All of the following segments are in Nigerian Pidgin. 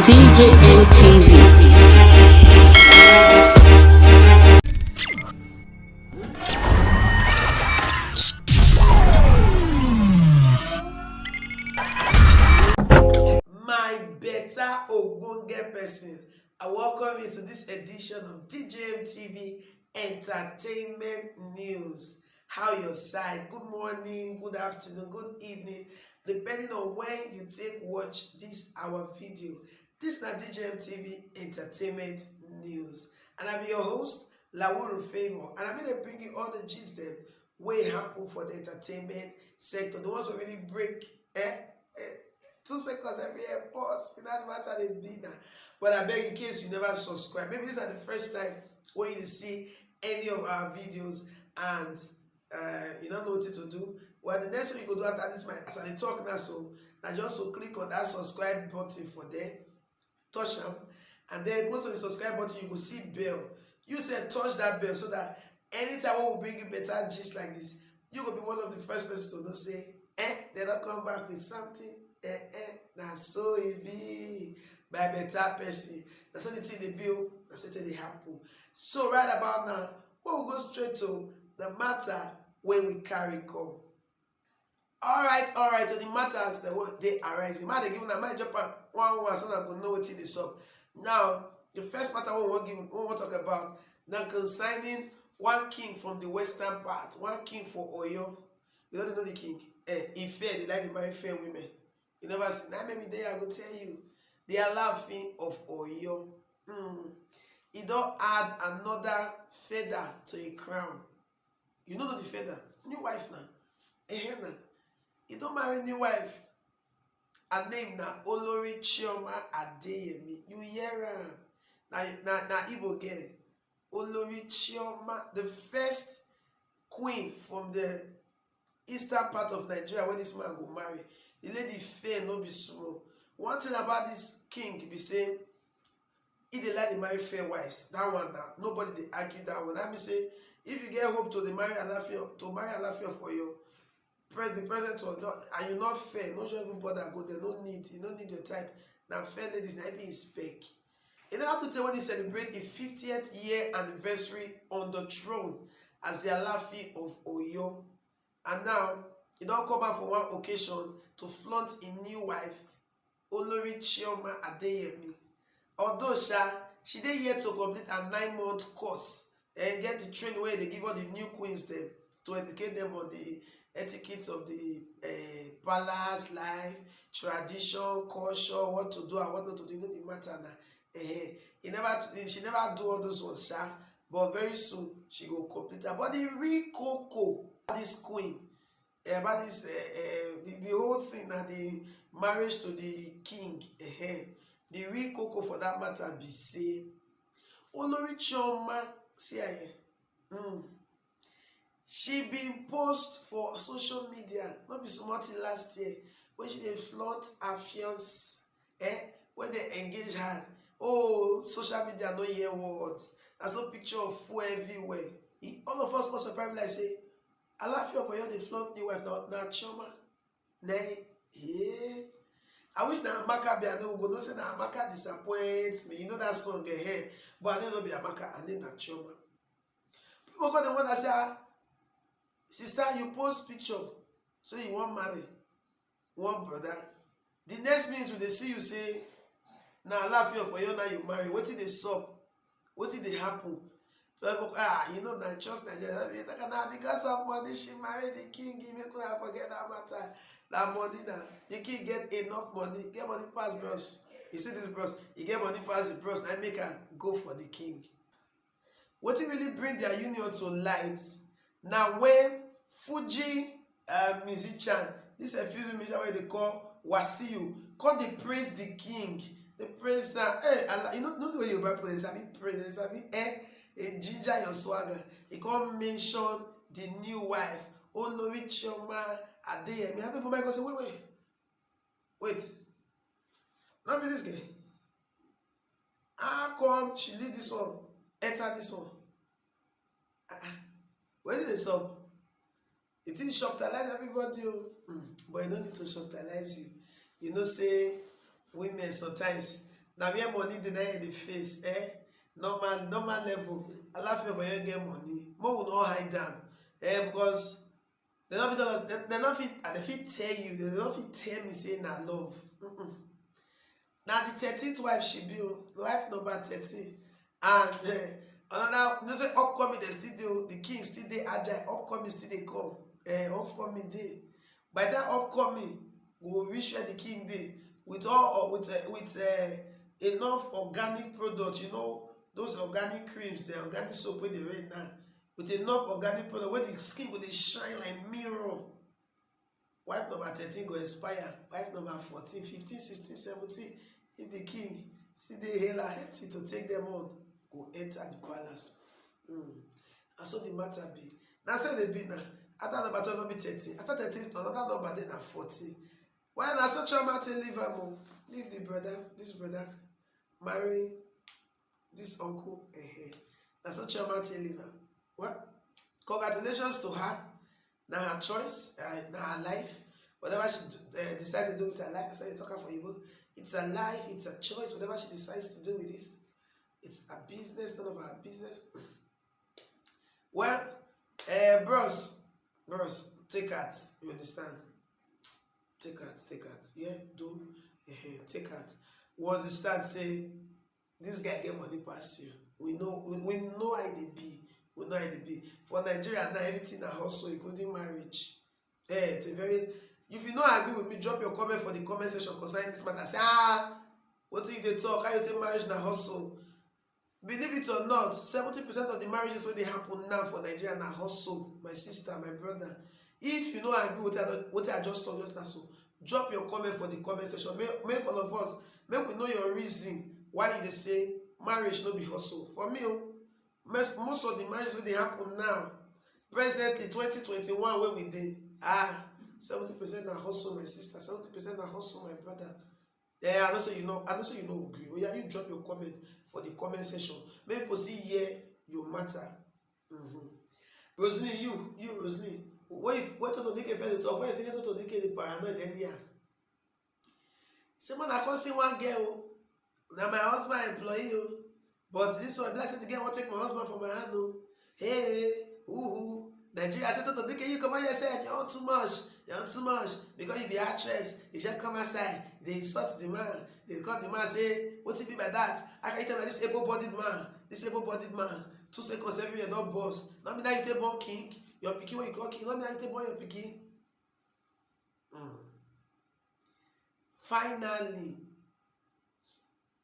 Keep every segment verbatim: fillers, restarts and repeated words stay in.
D J M T V. My better ogbonge person, I welcome you to this edition of D J M T V Entertainment News. How your side? Good morning, good afternoon, good evening, depending on when you take watch this our video. This na D J M T V Entertainment News, and I be your host, Lawuru Favour, and I be dey bring you all the gist dem wey happen for the entertainment sector, the ones wey really break, eh, eh, two seconds every year pause, you know the matter dey be na. But I beg, in case you never subscribe, maybe this is the first time when you see any of our videos and uh, you don't know what to do. Well, the next thing you go do after this, my as I dey talk now, so now just to click on that subscribe button for there, touch am, and then close on the subscribe button, you go see bell. You say touch that bell so that anytime we will bring you better gist like this, you go be one of the first persons to know say, eh, they don't come back with something. Eh, eh, na so e be. By better person. Na so the thing dey be o, na so e dey happen. So right about now, we will go straight to the matter wey we carry come. Alright, alright, so the matters that wey dey arising. Man, dey give una mind drop am one one so una go know wetin dey sup. Now, the first matter wey we wan give, we wan talk about na concerning one king from the western part, one king for Oyo. You don't know the king. Eh, e fair, dey like dey marry fair women. You never see. Na maybe there I go tell you. The Alaafin of Oyo. Mm. E don add another feather to a crown. You no know the feather? New wife na. Ehe na. E don marry new wife. Her name na Olori Chioma Adeyemi. You hear am? Na na na Igbo girl. Olori Chioma, the first queen from the eastern part of Nigeria wey this man go marry. The lady fair no be small. One thing about this king be say e dey like dey marry fair wives. That one na nobody dey argue that one. That mean say if you get hope to dey marry Alaafin, to marry Alaafin of Oyo, press the present one, no, and you no fair, no just even bother go there, no need, you no need your type. Na fair ladies na im be im spec. E never too tey when e celebrate im fiftieth year anniversary on the throne as the Alaafin of Oyo, and now e don come out for one occasion to flaunt im new wife, Olori Chioma Adeyemi. Although sha, she dey yet to complete her nine-month course and get the training wey dey give all the new queens dem to educate them on the etiquettes of the uh, palace life, tradition, culture, what to do and what not to do. You know the matter na. Uh, he never, she never do all those ones, sha. But very soon she go complete her. But the real cocoa, this queen, eh, about this, uh, uh, the, the whole thing na the marriage to the king. Uh, the real cocoa for that matter be say, Olori Chioma, see her here. Mm. She been post for social media, no be small thing last year, when she dey flaunt her fiance, eh, when they engage her. Oh, social media no hear word. Na so picture of full everywhere. E, all of us come surprise like say, Alaafin of Oyo dey flaunt new wife na, na Chioma. Nay, yeah. I wish na Amaka be, I know go know say na Amaka disappoints me. You know that song, eh? But I know no be Amaka, I name na Chioma. People go dey wonder say, ah, sister, you post picture, so you wan marry one brother. The next minute we dey see you say na Alaafin of Oyo na you marry. Wetin dey sup? Wetin dey happen? People, ah, you know na just Nigeria. That be talk na because of money she marry the king. Make una forget that matter. That money na the king get enough money, get money pass bros. You see this bros, he get money pass the bros. Na make am go for the king. Wetin really bring their union to light na when Fuji uh, musician, this a Fuji musician wey dey call Wasiu, come dey praise the king. Dey praise am. Hey, ala, you know, know the way Yoruba people dey sabi praise, dey sabi eh, eh, ginger your swagger. He come mention the new wife, Olori Chioma Adeyemi. How people might go say, wait, wait, wait, not be this girl. How come she leave this one, enter this one? Ah, ah. Wetin dey sup? The thing shocktalize everybody o. Mm, but e no need to shocktalize you. You know say women, sometimes Na where money dey, na im dey face, eh? Normal, normal level. Alaafin of Oyo get money. Make we no hide am, eh? Because dem no fit tell us, dem, dem no fit, and dem fit tell you, dem no fit tell me say na love. Mm-mm. Na the thirteenth wife she be o, wife number thirteen. And, eh, another, you know say upcoming, dem still dey o, the king still dey agile, upcoming still dey come, eh, upcoming dey. By the time upcoming go reach where the king dey, with all, or with, eh, with, eh, enough organic product, you know, those organic creams, the organic soap wey dey reign now, with enough organic product wey the skin go dey shine like mirror. Wife number thirteen go expire, wife number fourteen, fifteen, sixteen, seventeen, if the king still dey hale and healthy to take them on, go enter the palace. Hmm. And so the matter be. Na so e dey be now. After number twelve no be thirteen. After thirteen, another number dey na fourteen. Well, na so Chioma take leave am o. Leave the brother, this brother, marry this uncle. Eh, eh. Na so Chioma take leave am. Well, congratulations to her. Na her choice, uh, na her life. Whatever she d-, uh, decide to do with her life, as I talk am for Igbo, it's her life, it's her choice. Whatever she decides to do with this, it's her business, none of our business. Well, uh, bros, bros, take heart. You understand? Take heart, take heart. Yeah, do, eh, take heart. We understand say this guy get money pass you. We know, we, we know how e dey be. We know how e dey be. For Nigeria now, everything na hustle, including marriage. Eh, to very, if you no agree with me, drop your comment for the comment section concerning this matter. Say, ah, wetin you dey talk? How you say marriage na hustle? Believe it or not, seventy percent of the marriages wey dey happen now for Nigeria na hustle, my sister, my brother. If you no agree with what I, what I just talk just now, so drop your comment for the comment section. Make, make all of us, make we know your reason why you dey say marriage no be hustle. For me o, most, most of the marriages wey dey happen now, presently, twenty twenty-one wey we dey, ah, seventy percent na hustle, my sister, seventy percent na hustle, my brother. Eh, I know say you know, I know say you no agree. Oya, you drop your comment for the comment section. Make people see hear your matter. Mm-hmm. Roseline, you, you, Roseline, when you, when Toto Dike first dey talk, when you finish Toto Dike dey paranoid anyhow. Say, man, I come see one girl o. Na my husband employee o. But this one, be like say the girl wan take my husband for my hand o. Hey, ooh, ooh. Nigeria say, Toto Dike, you come out yourself. You're on too much. You're on too much. Because you be actress, you just come outside. They insult the man. They call the man, say, what it be by that? How can you tell me this able-bodied man? This able-bodied man. Two seconds, everywhere don burst. Not be now you take born king. Your pikin wey you call king. Not be now you take born your pikin. Mm. Finally,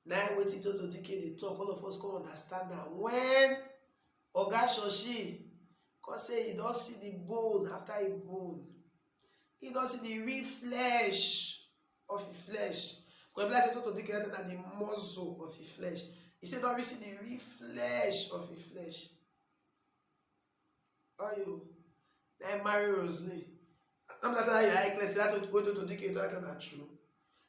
na wetin Toto Dike dey talk, all of us come understand am. When Oga Shoshi come say he don see the bone after he bone, he don see the real flesh of his flesh. Because e be like say Toto Dike na the muscle of his flesh. He say don really see the real flesh of his flesh. Oyo, na him marry Roseline. I'm like that, your eye clear, say that wey Toto Dike talk na true.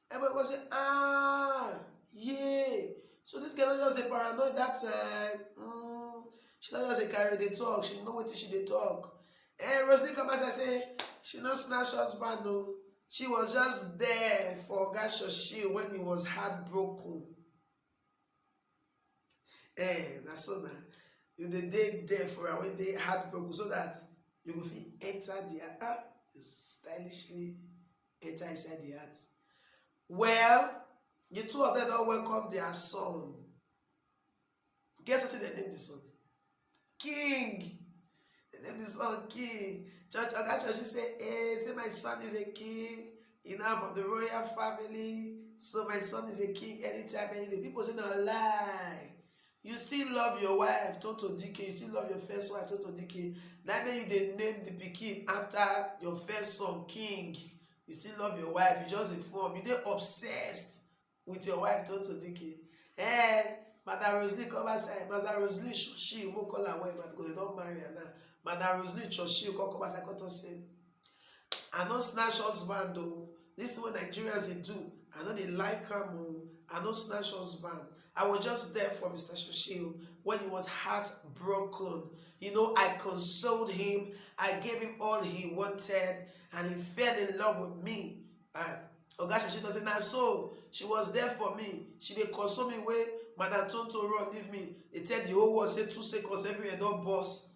Everybody go say, ah, yeah. So this girl no just dey paranoid that time. Mm, she no just dey carry dey talk. She know wetin she dey talk. Eh, Roseline come outside say she no snatch husband o. She was just there for Oga Shoshi when he was heartbroken. Eh, na so na. You dey dey there for am when dey heartbroken so that you go fit enter their, ah, stylishly enter inside the heart. Well, the two of them don welcome their son. Guess wetin dem name the son? King. Dem name the son King. Church, Oga Church say, eh, say my son is a king. You know, I'm from the royal family. So my son is a king anytime, any day. People say, no lie. You still love your wife, Toto Dike. You still love your first wife, Toto Dike. That mean you dey name the pikin after your first son, King. You still love your wife. You just dey form. You dey obsessed with your wife, Toto Dike. Eh, Madam Roseline come outside. Madam Roseline Shoshi, we call her wife, but they don marry her now. Madam Roseline Shoshi come, come outside, come talk say, I no snatch husband o. This thing wey Nigerians dey do, I no dey like am o. I no snatch husband. I was just there for Mister Shoshi o, when he was heartbroken. You know, I consoled him. I gave him all he wanted, and he fell in love with me. Ah, Oga Shashi talk say, "Na so, she was there for me. She dey console me wey Madam Tonto run leave me." Dey tell the whole world say two seconds, everywhere don burst.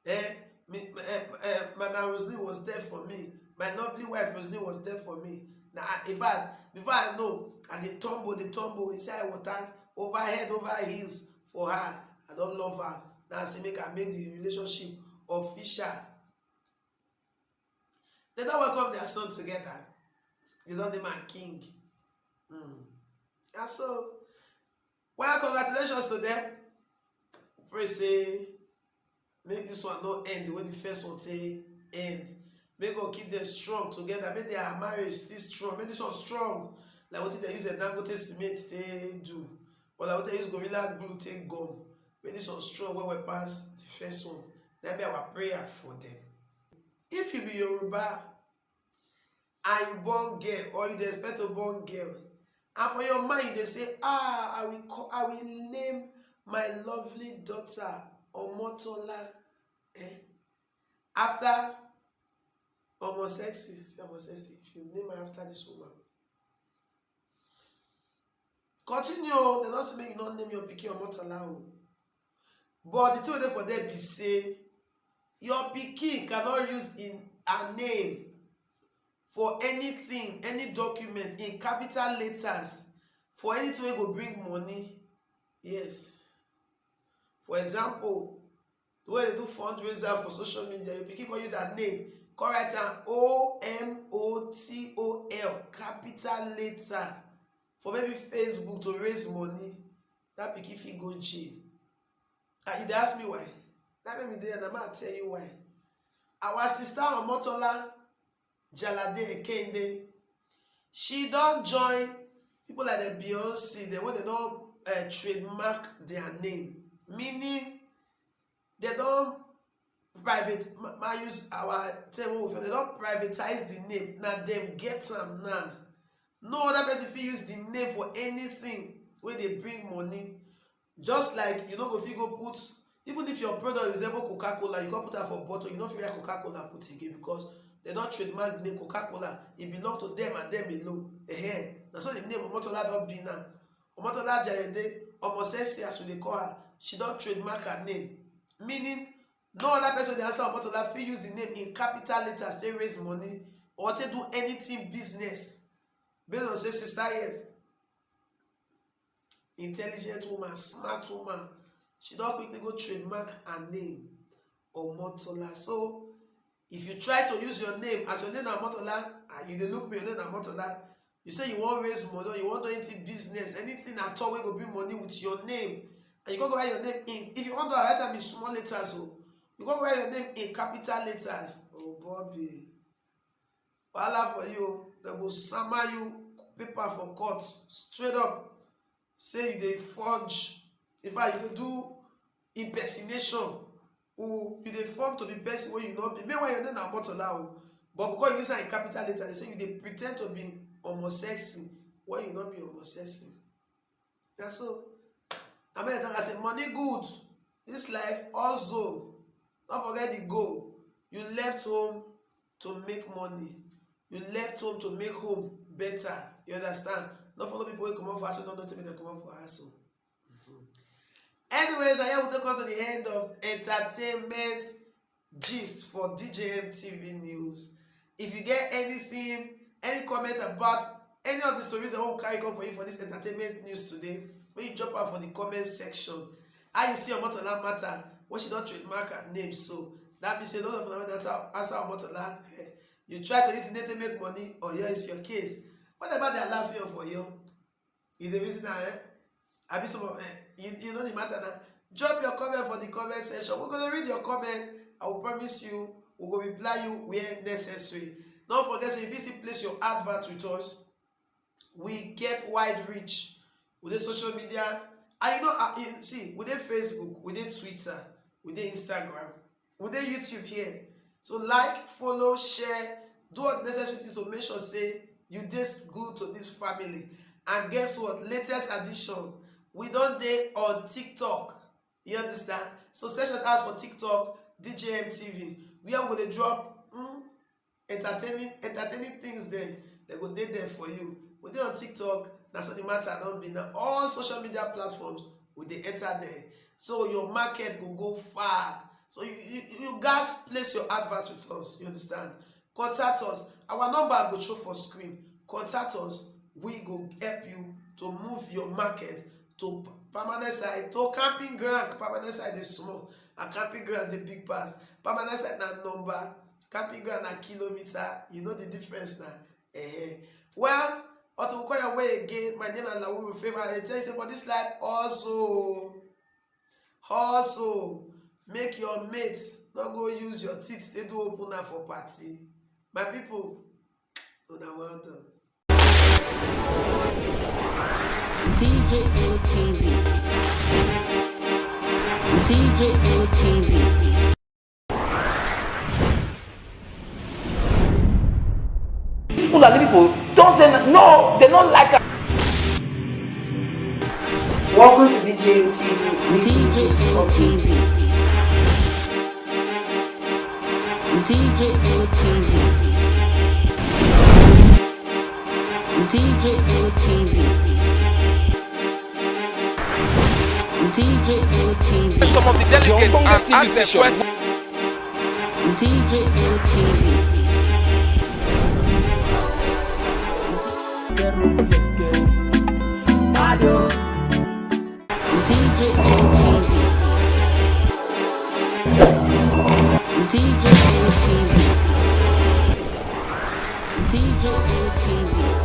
Eh? Me, eh, eh, Madam Rosalie was there for me. My lovely wife Rosalie was there for me. Na, in fact, before I know, I dey tumble, dey tumble inside water, over head, over heels for her. I don love her. Now I say make I make the relationship official. They don welcome their son together. They don name am King. Hmm. And so, well, congratulations to them. Pray say make this one no end the way the first one take end. Make God keep them strong together. Make their marriage still strong. Make this one strong. Like wetin dem use the Dangote cement take do. Or like wetin dem use Gorilla Glue take gum. Make this one strong well well pass the first one. That be our prayer for them. If you be Yoruba and you born girl or you dey expect to born girl, and for your mind you dey say, "Ah, I will call, I will name my lovely daughter Omotola." Eh? After Omo Sexy, say Omo Sexy, if you name her after this woman, continue o, dem don say make you no name your pikin Omotola o. But the thing wey dey for there be say your pikin cannot use in her name for anything, any document in capital letters, for anything wey go bring money. Yes. For example, the way they do fundraiser for social media, your pikin come use her name, come write am O M O T O L, capital letter, for maybe Facebook to raise money. That pikin fit go jail. Ah, you dey ask me why? That make me dey, and I might tell you why. Our sister Omotola Jalade Ekende, she don join people like the Beyonce, the way they don uh, trademark their name, meaning they don private, ma, ma use our term wey we fit, they don privatize the name. Na dem get am now. No other person fit use the name for anything wey dey bring money. Just like you no go fit go put, even if your product resemble Coca-Cola, you go put am for bottle, you no fit write Coca-Cola put again because they don trademark the name Coca-Cola. E belong to them and them alone. Ehen. Na so the name Omotola don be now. Omotola Jayende, Omo Sexy as we dey call her, she don trademark her name. Meaning, no other person wey dey answer Omotola fit use the name in capital letters take raise money or take do anything business. Based on say sister here, intelligent woman, smart woman, she don quickly go trademark her name, Omotola. So if you try to use your name, as your name na Omotola, and you dey look me, your name na Omotola, you say you wan raise money, you wan do anything business, anything at all wey go bring money with your name, and you go go write your name in, if you wan do am, write am in small letters o. You go go write your name in capital letters. Oh, Bobby. Wahala for you o. Dem go sama you paper for court straight up. Say you dey forge. In fact, you dey do impersonation. Who you dey form to be person wey you no be. Meanwhile, your name na Omotola o. But because you use am in capital letter, they say you dey pretend to be Omo Sexy when you no be Omo Sexy. Na so. I mean, I say money good. This life also. Don't forget the goal. You left home to make money. You left home to make home better. You understand? Not follow people wey comot for house wey no know wetin make dem comot for house o. Anyways, na here we take come to the end of entertainment gist for D J M T V news. If you get anything, any comment about any of the stories that we carry come for you for this entertainment news today, make you drop am for the comment section. How you see Omotola matter when she don trademark her name so? That means say a lot of una wey dey answer Omotola, eh, you try to use the name to make money, or Oyo is your case. What about the Alaafin of Oyo? You dey reason am, eh? Abi some of, eh, you, you know the matter now. Drop your comment for the comment section. We go dey read your comment. I will promise you, we go reply you where necessary. Don't forget, so if you still place your advert with us, we get wide reach with the social media. And you know, uh, you see, we dey Facebook, we dey Twitter, we dey Instagram, we dey YouTube here. So like, follow, share, do all the necessary things to make sure say you dey glued to this family. And guess what? Latest addition, we don dey on TikTok. You understand? So search us out for TikTok, D J M T V. Where we go dey drop, mm, entertaining, entertaining things there. Dem go dey there for you. We dey on TikTok, na so the matter don be. Na all social media platforms, we dey enter there. So your market go go far. So you, you, you gats place your advert with us, you understand? Contact us. Our number go show for screen. Contact us. We go help you to move your market to p-, permanent site, to camping ground. Permanent site dey small and camping ground dey big pass. Permanent site na number, camping ground na kilometer. You know the difference na. Eh. Well, until we come your way again, my name na Lawuru Favour. I dey tell you say for this life also, also, make your mate no go use your teeth take do opener for party. My people, una well done. D J A T V. D J A T V. These Fulani people don't say n- no, they don't like am. Welcome to D J M T V. D J A T V. D J A T V. D J A T V. D J A T V. Some of the delegates and ask them questions. D J A T V. D J A T V. D J A T V. D J A T V.